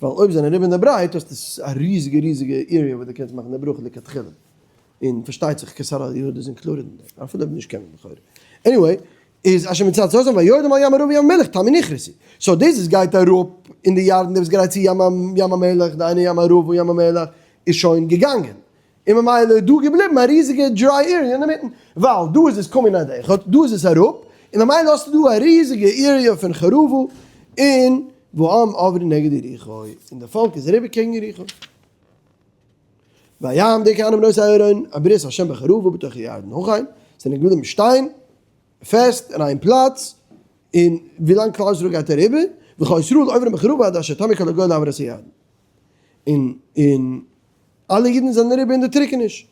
ווייל אויב זענען אריבער אין די ברייט האסטו א ריזיגע ריזיגע area וואו דו קענסט מאכן די ברכה לכתחילה. און פארשטייט זיך כשר על יהודה איז included אין דעם, אפילו אויב נישט קען מען לכאורה. anyway, איז אשר מצד צרתם ויורדים על ים הערבה ים המלח תמי נכרתו. so דאס וואס גייט אראפ אין די ירדן, דער וואס גרייט צו ים המלח, דהיינו ים הערבה ים המלח, איז שוין געגאנגען. און ממילא איז דא געבליבן א ריזיגע dry area אינמיטן, ווייל דא איז עס כמין נד אחד, דא איז עס אראפ, און ממילא האסטו דא א ריזיגע area פון חרבה, און והעם עברו נגד יריחו, און די פאלק איז אריבער קעגן יריחו. ויעמדו הכהנים נושאי ארון הברית השם בחרבה בתוך הירדן הכן, זענען געבליבן שטיין פעסט אין איין פלאץ, און ווילאנג כלל ישראל גייט אריבער, וכל ישראל עוברים בחרבה עד אשר תמו כל הגוי לעבור את הירדן. און און אלע אידן זענען אריבער אין די טריקעניש.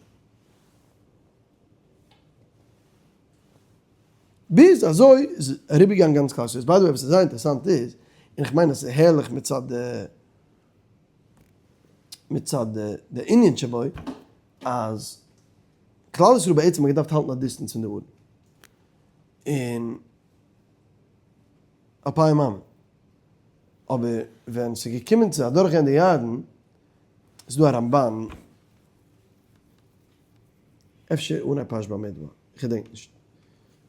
ביז אזוי איז אריבערגעגאנגען גאנץ כלל ישראל. by the way וואס איז זייער אינטערעסאנט איז, און איך מיין אז ס'איז הערליך מצד די מצד די ענין שבו, אז כלל ישראל בעצם האט געדארפט האלטן א distance פון די ארון, און 2000 אמה, אבער ווען ס'איז געקומען צו אדורכגיין די ירדן, איז דא א רמבן, אפשר אנהייב פרשת במדבר, איך געדענק נישט,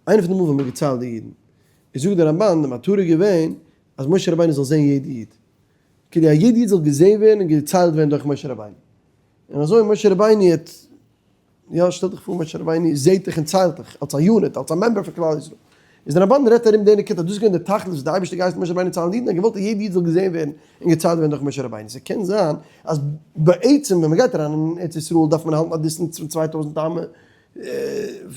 איינע פון די מאל ווען מ'האט געציילט די אידן, איז זאגט דער רמבן, די מטרה איז געווען אז משה רבינו זאל זען יעדע איד, כדי אז יעדע איד זאל געזען ווערן און געציילט ווערן דורך משה רבינו. און אזוי משה רבינו האט, יא שטעל דיך פאר משה רבינו זעט דיך און ציילט דיך אלס א unit, אלס א member פון כלל ישראל. איז דער רמבן רעדט ארום די נקודה אז דאס איז געווען די תכלית וואס די אייבערשטער געהייסן משה רבינו ציילן אידן, ער האט געוואלט אז יעדע איד זאל געזען ווערן און געציילט ווערן דורך משה רבינו. ס'קען זיין אז בעצם ווען מ'גייט אריין אין ארץ ישראל דארף מען האלטן א distance פון 2000 אמה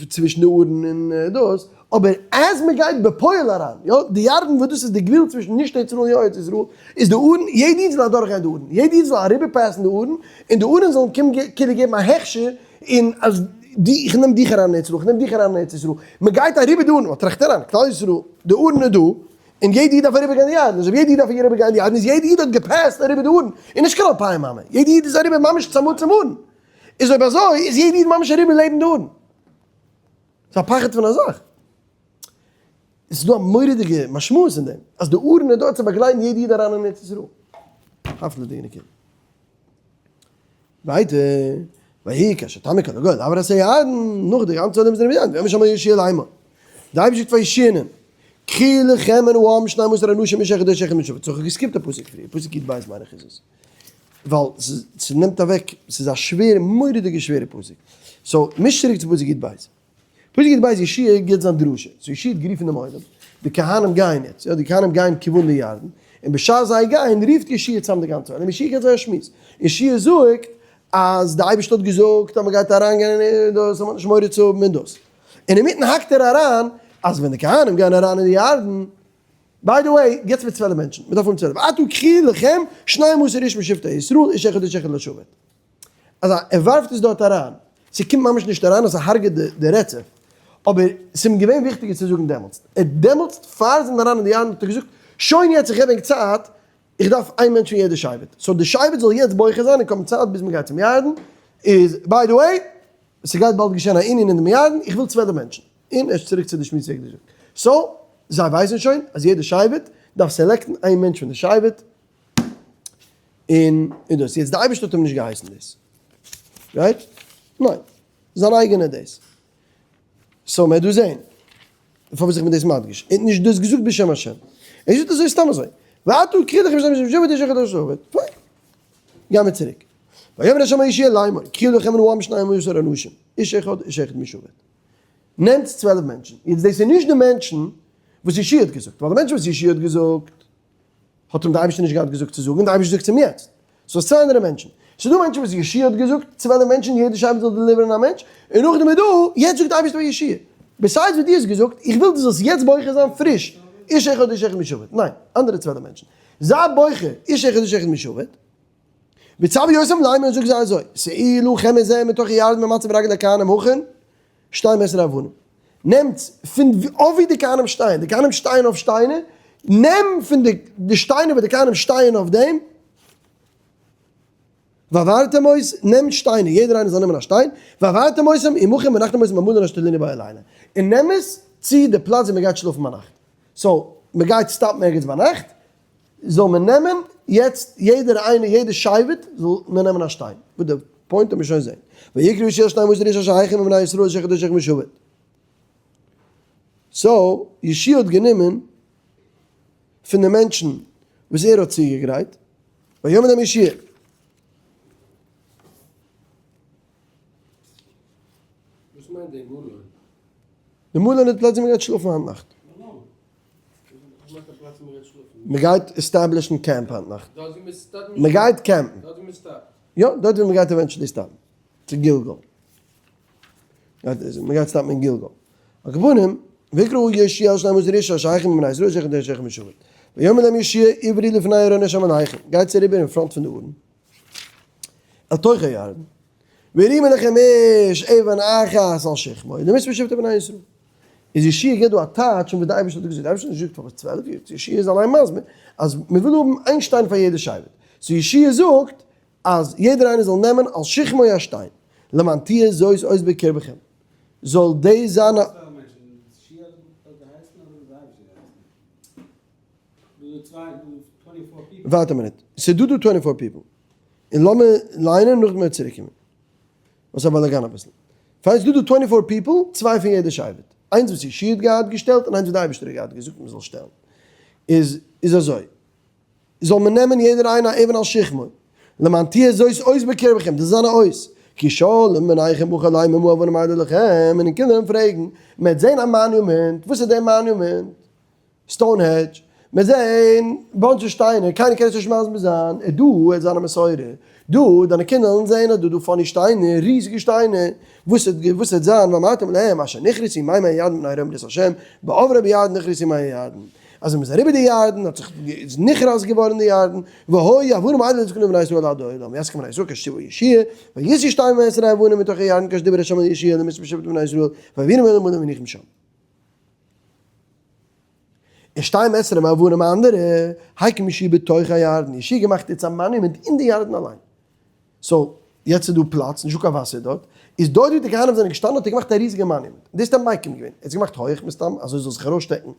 צווישן די ארון און דאס, אבער אז מען גייט בפועל אריין, יא, די ירדן וואס דאס איז די גבול צווישן נישט ארץ ישראל און יא ארץ ישראל, איז די ארון, יעדע איד זאל אדורך גיין די ארון, יעדע איד זאל אריבער pass ן די ארון, און די ארון זאל אים כאילו געבן א הכשר, און אז די, איך נעם דיך אריין אין ארץ ישראל, איך נעם דיך אריין אין ארץ ישראל, מען גייט אריבער די ארון, מען טראכט אריין, כלל ישראל, די ארון איז דא, און יעדע איד דארף אריבער גיין די ירדן, אזוי ווי יעדע איד דארף אריבער גיין די ירדן, איז יעדע איד האט גע pass ט אריבער די ארון, און נישט קיין אלפיים אמה, יעדע איד איז אריבער ממש צמוד צום ארון, איז אויב אזוי איז יעדע איד ממש אריבער לעבן די ארון. ס'איז א פחד פון א זאך. עס איז דא א מורא'דיגע משמעות אין דעם, אז די ארון איז דארט צו באגלייטן יעדע איד אריין אין ארץ ישראל. הפלא'דיגע נקודה. ווייטער, ויהי כאשר תמו כל הגוי לעבור את הירדן, נאך די גאנצע עולם איז אריבער די ירדן, ויאמר ה' אל יהושע לאמור, די אייבערשטער זאגט פאר יהושע'נען, קחו לכם מן העם שנים עשר אנשים איש אחד איש אחד משבט, סאו כ'האב גע skip ט א פסוק פריער, פסוק י"ב מיין איך איז עס. ווייל ס'נעמט אוועק, ס'איז א שווערע, מורא'דיגע שווערע פסוק. so, מיש צוריק צו פסוק י"ב. פסוק י"ב יהושע גיבט זיין דרשה. so יהושע האט גערופן דעם עולם, די כהנים גייען יעצט, יא, די כהנים גייען כיוון די ירדן, און בשעת זיי גייען רופט יהושע צאם די גאנצע עולם, יהושע גיבט זיי א שמועס. יהושע זאגט אז די אייבערשטער האט געזאגט אז מ'גייט אריינגיין אין דאס, אז מ'האט נישט מורא צו האבן און דאס. און אינמיטן האקט ער אריין אז ווען די כהנים גייען אריין אין די ירדן, by the way, געטס מיר 12 מענטשן, מ'דארף האבן 12, ועתה קחו לכם שנים עשר איש משבטי ישראל, איש אחד איש אחד לשבט. אז ער ווארפט עס דארט אריין, ס'קומט ממש נישט אריין אז ס'הרג'עט די רצף, אבער ס'איז אים געווען וויכטיגער צו זאגן דעמאלטס. ער האט דעמאלטס פאר זיי זענען אריין אין די ירדן האט ער געזאגט, שוין יעצט איך געב ענק צייט, איך דארף איין מענטש פון יעדע שבט, so די שבט זאל יעצט בוחר זיין און קומען צייט ביז מ'גייט צום ירדן, איז by the way, ס'גייט באלד געשען א ענין אין דעם ירדן, איך וויל 12 מענטשן. און ערשט צוריק צו די שמועס וועגן די זאג. so, זיי ווייסן שוין אז יעדע שבט דארף select ן איין מענטש פון די שבט, און און דאס. יעצט די אייבערשטער האט אים נישט געהייסן דאס. right? ניין. זיין אייגענע דאס. so מ'וועט דא זען. פארוואס איך בין דאס מדגיש. ער האט נישט דאס געזאגט בשם השם. ער זאגט אזוי סתם אזוי. ועתה קחו לכם שנים עשר משבט איש אחד לשבט. פיין. גיימיר צוריק. ויאמר ה' אל יהושע לאמור, קחו לכם מן העם שנים עשר אנשים, איש אחד איש אחד משבט. נעמטס 12 מענטשן. יעצט דאס איז נישט די מענטשן וואס יהושע האט געזאגט, ווייל די מענטשן וואס יהושע האט געזאגט האט אים די אייבערשטער נישט געהאט געזאגט צו זאגן, די אייבערשטער זאגט צו אים יעצט. ס'איז צוויי אנדערע מענטשן. ס'איז דא מענטשן וואס יהושע האט געזאגט, 12 מענטשן, יעדע שבט זאל deliver ן א מענטש, און נאכדעם איז דא, יעצט זאגט די אייבערשטער פאר יהושע, besides וואס דו האסט געזאגט, איך וויל דו זאלסט יעצט בוחר זיין פריש, איש אחד איש אחד משבט, ניין, אנדערע 12 מענטשן. זיי בוחר, איש אחד איש אחד משבט. וצו אותם לאמור און זאג זיי אזוי, שאו לכם את זה מתוך הירדן ממצב רגלי הכהנים הכן, שתים עשרה אבנים. נעמטס פון אויף ווי די כהנים שטייען, די כהנים שטייען אויף שטיינער, נעם פון די די שטיינער וואס די כהנים שטייען אויף דעם, ועברתם אותם, נעם שטיינער, יעדער איינער זאל נעמען א שטיין, והעברתם אותם עמכם והנחתם אותם במלון אשר תלינו בו הלילה, און נעם עס צו די פלאץ ווי מען גייט שלאפן ביינאכט. so, מען גייט stop ן ערגעץ ביינאכט, זאל מען נעמען יעצט יעדער איינער יעדער שבט זאל מען נעמען א שטיין, וואס די point וועט מען שוין זעהן, ויקרא יהושע שנים עשר איש אשר הכין מבני ישראל איש אחד איש אחד משבט. so יהושע האט גענומען פון די מענטשן וואס ער האט צוגעגרייט, ויאמר להם יהושע. וואס מיינט די מלון? די מלון איז די פלאץ ווי מען גייט שלאפן היינט נאכט. מען גייט establish ן קעמפ היינט נאכט. מען גייט camp ן. יא, דארט ווי מען גייט eventually stop ן. צו גלגל. מען גייט stop ן אין גלגל. על כל פנים, ויקרא יהושע אל שנים עשר איש אשר הכין מבני ישראל איש אחד איש אחד משבט. ויאמר להם יהושע עברו לפני ארון ה' אלהיכם. גייטס אריבער אין front פון די ארון. אל תוך הירדן. והרימו לכם איש אבן אחת על שכמו. למספר שבטי בני ישראל. איז יהושע געבט דא א טייטש פון וואס די אייבערשטער האט געזאגט, די אייבערשטער האט נישט געזאגט פארוואס 12 יאר, יהושע איז אליין מסביר אז מען וויל האבן איין שטיין פאר יעדע שבט, so יהושע זאגט אז יעדער איינער זאל נעמען על שכמו א שטיין, למען תהיה זאת אות בקרבכם, זאל דאס זיין א. ווארט א מינוט, ס'איז דא דא twenty four people, און לאמיר ליינען נאכדעם וועט צוריק קומען. וואס א באלאגאן אביסל. פיין ס'דא דא twenty four people, צוויי פון יעדע שבט. איינס וואס יהושע האט געהאט געשטעלט און איינס וואס די אייבערשטער האט געהאט געזאגט מ'זאל שטעלן. איז איז אזוי. זאל מען נעמען יעדער איינער א אבן על שכמו. למען תהיה זאת אות בקרבכם, דאס איז זיין א אות. כי ישאלון בניכם מחר לאמר מה האבנים האלה לכם, און קינדער וועלן פרעגן, מ'וועט זען א monument, וואס איז דער monument? Stonehenge. מיר זעהן bunch שטיינער, קיינער קען עס נישט מסביר זיין, איז דא וועט זיין א מסורה, דא דיינע קינדער וועלן זעהן אז דא דא funny שטיינער, ריזיגע שטיינער, וואס וועט זיין ואמרתם להם אשר נכרתו מימי הירדן מפני הרואים ברית השם, בעוברו בירדן נכרתו מי הירדן. אז ווען מ'איז אריבער די ירדן האט זיך איז נכרת געווארן די ירדן, והיו אבנים האלה לזכרון לבני ישראל עד עולם, ויסכם בני ישראל כאשר ציוה יהושע, וישאו שתים עשרה אבנים מתוך הירדן כאשר דיבר השם אל יהושע למספר שבט בני ישראל, ויעבירם אל המלון והניחם שם. און שתים עשרה אבנים אנדערע, הקים יהושע בתוך הירדן, יהושע געמאכט איצט א monument אין די ירדן אליין. so, יעצט איז דא פלאץ, נישטא קיין וואסער דארט, איז דארט ווי די כהנים זענען געשטאנען האט ער געמאכט א ריזיגע monument, דאס האט ער מקים געווען, ער האט עס געמאכט הויעך מסתם אזוי זאל זיך ארויסשטעקן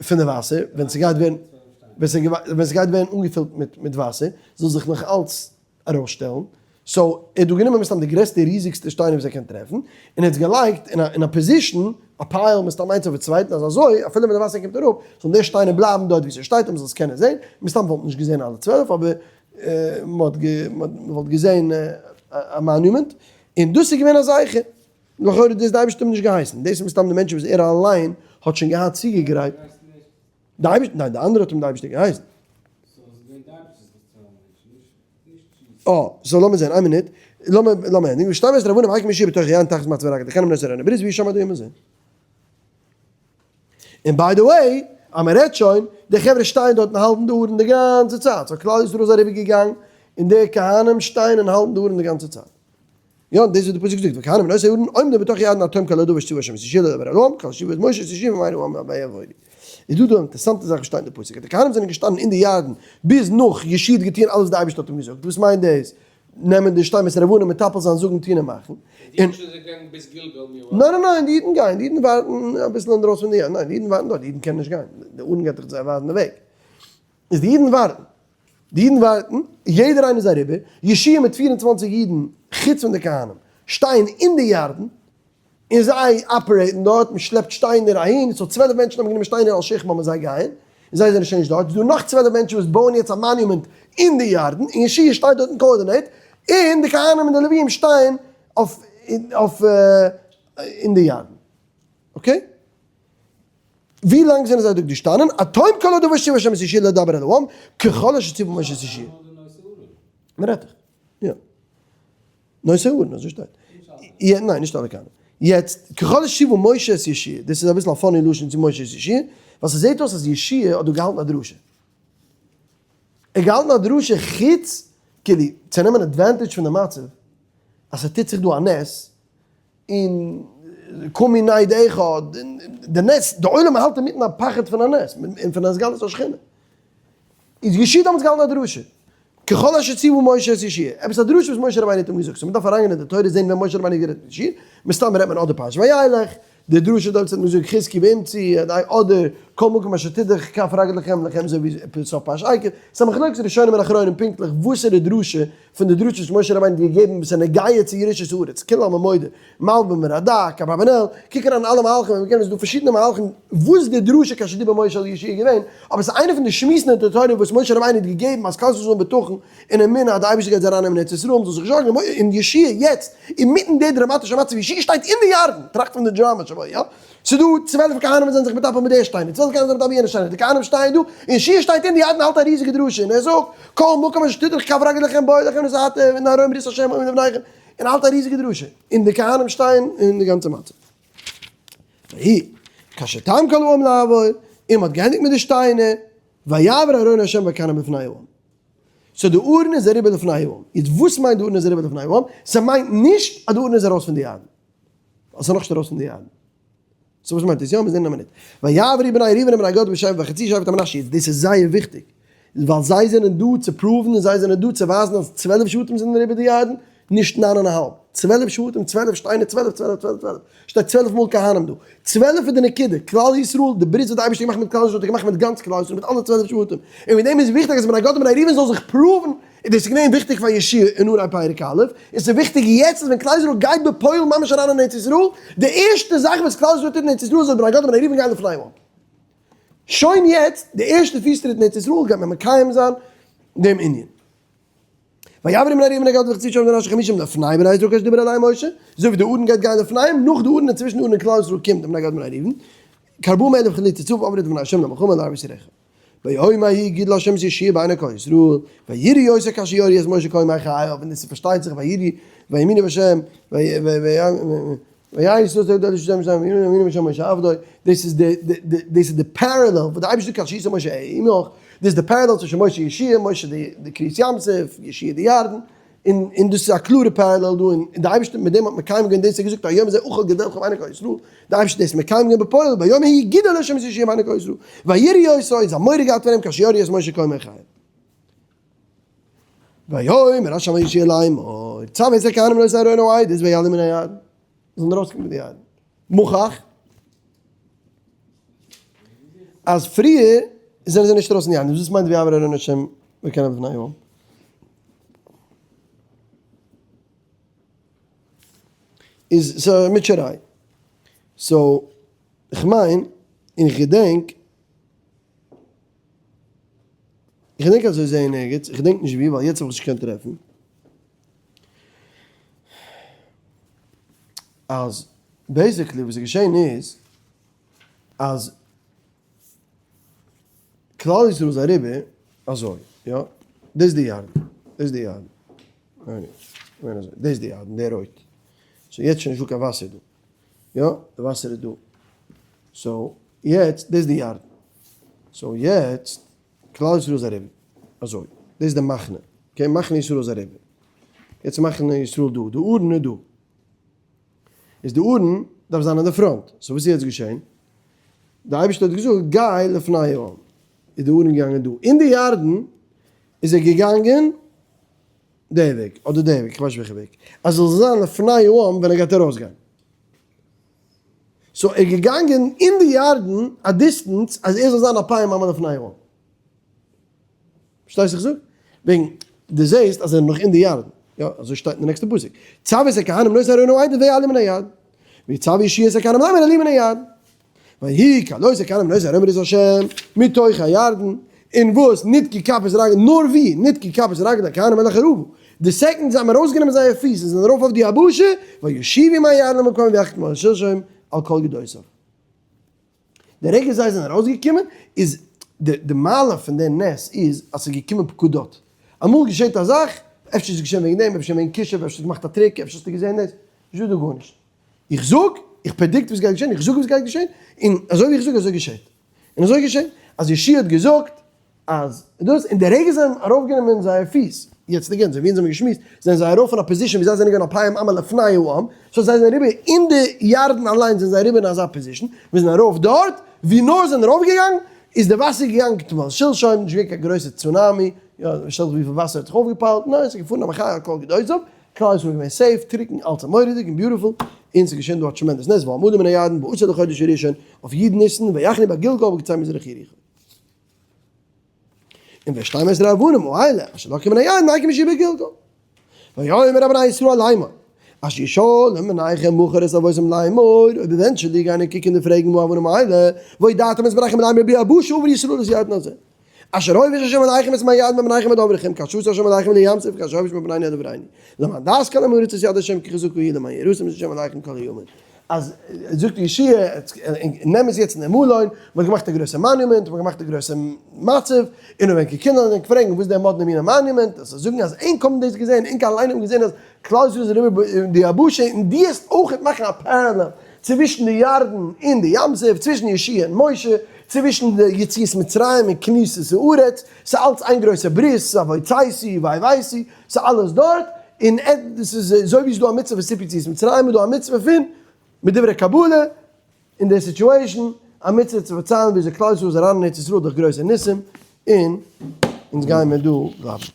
פון די וואסער ווען ס'גייט ווערן ווען ס'גייט ווערן אנגעפילט מיט מיט וואסער זאל זיך נאך אלץ ארויסשטעלן, so ער האט דא גענומען מסתם די גרעסטע ריזיגסטע שטיינער וואס ער קען טרעפן, און ער האט עס געלייגט אין א אין א position, א pile מסתם איינס אויפן צווייטן אז אזוי אפילו ווען די וואסער קומט אראפ זאלן די שטיינער בלייבן דארט ווי ס'שטייט אז מ'זאל עס קענען זען, מסתם וואלט מען נישט געזען אלע 12 אבער מ'וואלט געזען א monument, און דאס איז געווען א זכר. לכאורה דאס די אייבערשטער האט אים נישט געהייסן, דאס איז מסתם די מענטשן וואס ער אליין האט שוין געהאט צוגעגרייט. די אייבערשטער, ניין די אנדערע האט אים די אייבערשטער געהייסן. אה, so לאמיר זען, איין מינוט, לאמיר לאמיר ענדיגן, ושתים עשרה אבנים הקים יהושע בתוך הירדן תחת מצבת רגל, דכהנים נושאי ארון הברית והיו שם עד היום הזה. און by the way, אז מען רעדט שוין, די חברה שטייען דארט און האלטן די ארון די גאנצע צייט, so כלל ישראל איז אריבער געגאנגען, און די כהנים שטייען און האלטן די ארון די גאנצע צייט. יא, דאס איז די פסוק זאגט, וכהנים נושאי ארון עומדים בתוך הירדן עד תום כל הדבר אשר ציוה השם את יהושע לדבר אל העם, כאשר ציוה את משה את יהושע וימהרו העם ויעבורו. איז דא דא א אינטערעסאנטע זאך וואס שטייט אין די פסוק, אז די כהנים זענען געשטאנען אין די ירדן ביז נאך יהושע האט געטוען אלעס וואס די אייבערשטער האט אים געזאגט, וואס מיינט דאס? נעמען די שתים עשרה אבנים מטפל זיין זאגן טון און מאכן. די אידן זענען געגאנגען ביז גלגל מי ווארט. ניין ניין ניין די אידן גייען, די אידן ווארטן אביסל אינדרויסן פון די ירדן, ניין די אידן ווארטן דארט, די אידן קענען נישט גיין, די ארון גייט דאך זיי ווייזן די וועג, איז די אידן ווארטן, די אידן ווארטן, יעדער איינער איז אריבער, יהושע מיט 24 אידן חוץ פון די כהנים שטייען אין די ירדן, און זיי operate ן דארט, מען שלעפט שטיינער אהין, so 12 מענטשן האבן גענומען שטיינער על שכמם און זיי גייען, און זיי זענען שוין נישט דארט, ס'איז דא נאך 12 מענטשן וואס בויען יעצט א monument אין די ירדן, און יהושע שטייט דארט און coordinate, און די כהנים און די לוויים שטייען אויף אויף אין די ירדן. okay? ווי לאנג זענען זיי דארט געשטאנען? עד תום כל הדבר אשר ציוה השם את יהושע לדבר אל העם, ככל אשר ציוה משה את יהושע. מען רעדט דאך. יא. נושאי ארון, אזוי שטייט. ניין, נישט אלע כהנים. יעצט, ככל אשר ציוה משה את יהושע, דאס איז אביסל א funny לשון צו משה את יהושע, ווייל ס'זעט אויס אז יהושע האט דא געהאלטן א דרשה. ער האט געהאלטן א דרשה חוץ, כאילו, צו נעמען advantage פון די מצב, אז ס'טוט זיך דא א נס, און קומי נייד אחד, די נס, די עולם האלט אינמיטן א פחד פון א נס, און פון התגלות השכינה. איז יהושע דעמאלטס געהאלטן א דרשה, ככל אשר ציוה משה את יהושע, עפעס א דרשה וואס משה רבינו האט אים געזאגט, so מ'דארף אריינגיין אין די תורה זען ווען משה רבינו האט גערעדט מיט יהושע, מסתם רעדט מען אדער פרשת וילך, די דרשה דארט האט מען געזאגט חזקו ואמצו, אדער כל מקום אשר תדרך כף רגלכם לכם אזוי ווי סוף פרשת עקב, ס'איז א מחלוקת ראשונים און אחרונים פונקטליך וואסערע דרשה פון די דרשות וואס משה רבינו האט געגעבן וואס איז נוגע צו ירושת הארץ, כולי עלמא מודה, מלבי"ם רד"ק, אברבנאל, קוק אריין אין אלע מהלכים און מ'קען עס איז דא פארשידענע מהלכים וואס די דרשה כאשר דיבר משה אל יהושע איז געווען, אבער עס איז איינע פון די שמועסן אין די תורה וואס משה רבינו האט געגעבן אז כלל ישראל זאל האבן בטחון און אמונה אז די אייבערשטער גייט זיי ארייננעמען אין ארץ ישראל, מ'זאל זיך נישט זארגן, און יהושע יעצט אינמיטן די דראמאטישע מצב, יהושע שטייט אין די ירדן, טראכט פון די דראמא שבו, יא? ס'איז דא 12 כהנים וואס זענען זיך מטפל מיט די שטיינער, 12 כהנים זענען מטפל מיט יענע שטיינער, די כהנים שטייען דא, און יהושע שטייט אין די ירדן האלט א ריזיגע דרשה, און ער זאגט, כל מקום אשר תדרך כף רגלכם בו לכם נתתי והנה ארון ברית השם עומד לפניכם, און האלט א ריזיגע דרשה, און די כהנים שטייען אין די גאנצע מצב. ויהי, כאשר תם כל העם לעבור, און מ'האט געענדיגט מיט די שטיינער, ויעבר ארון השם והכהנים לפני העם. so די ארון איז אריבער לפני העם. יעצט וואס מיינט די ארון איז אריבער לפני העם? ס'מיינט נישט אז די ארון איז ארויס פון די ירדן. ווייל ס'איז נאכנישט ארויס פון די ירדן. so וואס מיינט דאס? יא, מיר זעען אין א מינוט. ויעברו בני ראובן ובני גד ושבט וחצי שבט המנשה. יעצט דאס איז זייער וויכטיג. ווייל זיי זענען דא צו prove ן און זיי זענען דא צו ווייזן אז 12 שבטים זענען אריבער די ירדן, נישט ניין און א האלב. 12 שבטים, 12 שטיינער, 12, 12, 12, 12. שטייט 12 מאל כהנים דא. 12 איז די נקודה. כלל ישראל, די ברית וואס די אייבערשטער האט געמאכט מיט כלל ישראל האט ער געמאכט מיט גאנץ כלל ישראל, מיט אלע 12 שבטים. און וועגן דעם איז וויכטיג אז בני גד ובני ראובן זאל זיך prove ן. און דאס איז געווען וויכטיג פאר יהושע אין אנהייב פרק א', און ס'איז וויכטיג יעצט אז ווען כלל ישראל גייט בפועל ממש אריין אין ארץ ישראל, די ערשטע זאך וואס כלל ישראל טוט אין ארץ ישראל איז אז בני גד ובני ראובן גייען לפני העם. שוין יעצט, די ערשטע פיס טריט אין ארץ ישראל גייט מען מקיים זיין דעם ענין. ויעברו בני ראובן ובני גד וחצי שבט מנשה חמישים לפני בני ישראל כאשר דיבר אליהם משה, אזוי ווי די ארון גייט גיין לפניהם, נאך די ארון און צווישן די ארון און כלל ישראל קומט די בני גד ובני ראובן, כארבעים אלף חלוצי צבא עברו לפני ה' למלחמה לערבות יריחו. ביום ההוא הגיד לה' את יהושע בעיני כל ישראל, ויראו אותו כאשר יראו את משה כהן מחייו, און עס איז פארשטייט זיך ויראו ויאמינו בה' ויאמינו בה' משה עבדו, דאס איז די דאס איז די parallel וואס די אייבערשטער זאגט כאשר עשה משה עמך, דאס איז די parallel צווישן משה און יהושע, משה די קריעת ים סוף, יהושע די ירדן, און און דאס איז א קלארע parallel דא, און די אייבערשטער מיט דעם האט מקיים געווען דאס ער האט געזאגט היום הזה אוכל גדלכם בעיני כל ישראל, די אייבערשטער האט דאס מקיים געווען בפועל ביום ההוא הגידו לה' את יהושע בעיני כל ישראל, ויראו אותו און זיי האבן מורא געהאט פון אים כאשר יראו את משה כהן מחייו. ויאמר ה' אל יהושע לאמור, צו את הכהנים נושאי ארון העדות ויעלו מן הירדן, זאלן ארויסקומען פון די ירדן. מוכח אז פריער זענען זיי נישט ארויס אין די ירדן, וואס מיינט ויעבור ארון השם וכהניו לפני העם? איז ס'איז א מוטשעריי. so איך מיין און איך געדענק, איך געדענק אזוי זעהן ערגעץ, איך געדענק נישט ווי ווייל יעצט האב איך עס נישט געקענט טרעפן, אז basically וואס איז געשען איז אז כלל ישראל איז אריבער אזוי, יא, דאס איז די ירדן, דאס איז די ירדן, דאס איז די ירדן, דער רויט, so יעצט שוין נישטא קיין וואסער דא, יא, די וואסער איז דא, so יעצט דאס איז די ירדן, so יעצט כלל ישראל איז אריבער אזוי, דאס איז די מחנה, okay, מחנה ישראל איז אריבער, יעצט מחנה ישראל דא, די ארון איז דא, איז די ארון דארף זיין אין די front, so וואס איז יעצט געשען? די אייבערשטער האט געזאגט גיי לפני העם, איז די ארון געגאנגען דא, אין די ירדן איז ער געגאנגען די וועג, אדער די וועג, כ'ווייס נישט וועלכע וועג, אז עס זאל זיין לפני העם ווען ער גייט ארויסגיין. so ער איז געגאנגען אין די ירדן א distance אז ער זאל זיין אלפיים אמה לפני העם. פארשטייסט וואס איך זאג? וועגן דו זעסט אז ער איז נאך אין די ירדן. יא, אזוי שטייט אין די נעקסטע פסוק. צו את הכהנים נושאי ארון העדות ויעלו מן הירדן. ויצו יהושע את הכהנים לאמר עלו מן הירדן. ויהי כעלות הכהנים נושאי ארון ברית השם מתוך הירדן. און וואס? נתקעו כפות רגל, נאר ווי? נתקעו כפות רגלי הכהנים אל החרבה. די second זיי האבן ארויסגענומען זייער פיס און זענען ארויף אויף די יבשה, וישובו מי הירדן למקומם ויכו כתמול שלשום על כל גדותיו. די רגע זיי זענען ארויסגעקומען איז די די מעלה פון די נס איז אז ס'איז געקומען פקודות. אמאל געשעט א זאך, אפשר איז עס געשען וועגן דעם, אפשר וועגן כישוף, אפשר האסטו געמאכט א trick, אפשר האסטו געזען דאס, נישטא דא גארנישט. איך זאג, איך predict וואס גייט געשען, איך זאג וואס גייט געשען, און אזוי ווי איך זאג אזוי געשעט. און אזוי געשען, אז יהושע האט געזאגט אז דאס, און די רגע זיי האבן ארויפגענומען זייער פיס, יעצט again, אזוי ווי אונז האבן געשמועסט, זענען זיי ארויף אין א position ווי זיי זענען געווען אלפיים אמה לפני העם, so זיי זענען אריבער אין די ירדן אליינס זענען זיי אריבער אין אזא position, ווי זענען ארויף דארט, ווי נאר זענען ארויפגעגאנגען, איז די וואסער געגאנגען כתמול שלשום, נישט געווען קיין גרויסע צונאמי, יא, שטעל זיך וויפיל וואסער האט זיך אויפגעפיילט, ניין, ס'איז געפארן א מחיה על כל גדותיו, כלל ישראל איז געווען safe, טרוקן, אלץ א מורא'דיג און beautiful, און ס'איז געשען דא א tremendous נס, ועמדו מן הירדן בעשור לחודש הראשון, אויף י' ניסן, ויחנו בגלגל בקצה מזרח יריחו. און ושתים עשרה אבנים האלה אשר לקחו מן הירדן הקים יהושע בגלגל. ויאמר אל בני ישראל לאמור, אשר ישאלו בניכם מחר את אבותם לאמור, אויב eventually גייען ענק קינדער פרעגן מה האבנים האלה, והודעתם את בניכם לאמור ביבשה עבר ישראל את הירדן הזה. אשר הוביש השם עליכם את מי הירדן בבניכם עד עברכם, כאשר עשה השם עליכם לים סוף, כאשר הוביש מבנינו עד עברנו. למען דעת כל עם הארץ את יד השם כי חזקה היא למען יראתם את השם אלהיכם כל הימים. אז זאגט יהושע, נעם עס יעצט אין אמאל אוין, מען האט געמאכט א גרויסע monument, מען האט געמאכט א גרויסע מצב, און ווען קינדער זענען פרעגן וואס איז דער מאדנע מינע monument, זאלסטו זאגן אז ענק האבן דאס געזען, ענק אליין האבן געזען אז כלל ישראל איז אריבער די יבשה, און דו העסט אויכעט מאכן א parallel צווישן די ירדן און די ים סוף, צווישן יהושע און משה, צווישן די יציאת מצרים און כניסת הארץ, ס'איז אלץ איין גרויסע ברית, ס'איז והוצאתי והבאתי, ס'איז אלעס דארט, און דאס איז אזוי ווי ס'איז דא א מצוה פון סיפור יציאת מצרים איז דא א מצוה פון מדברי קבלה אין די situation, א מצוה צו פארציילן וויאזוי כלל ישראל איז אריין אין ארץ ישראל דורך גרויסע ניסים, און אונז גייען מיר דא בלייבן.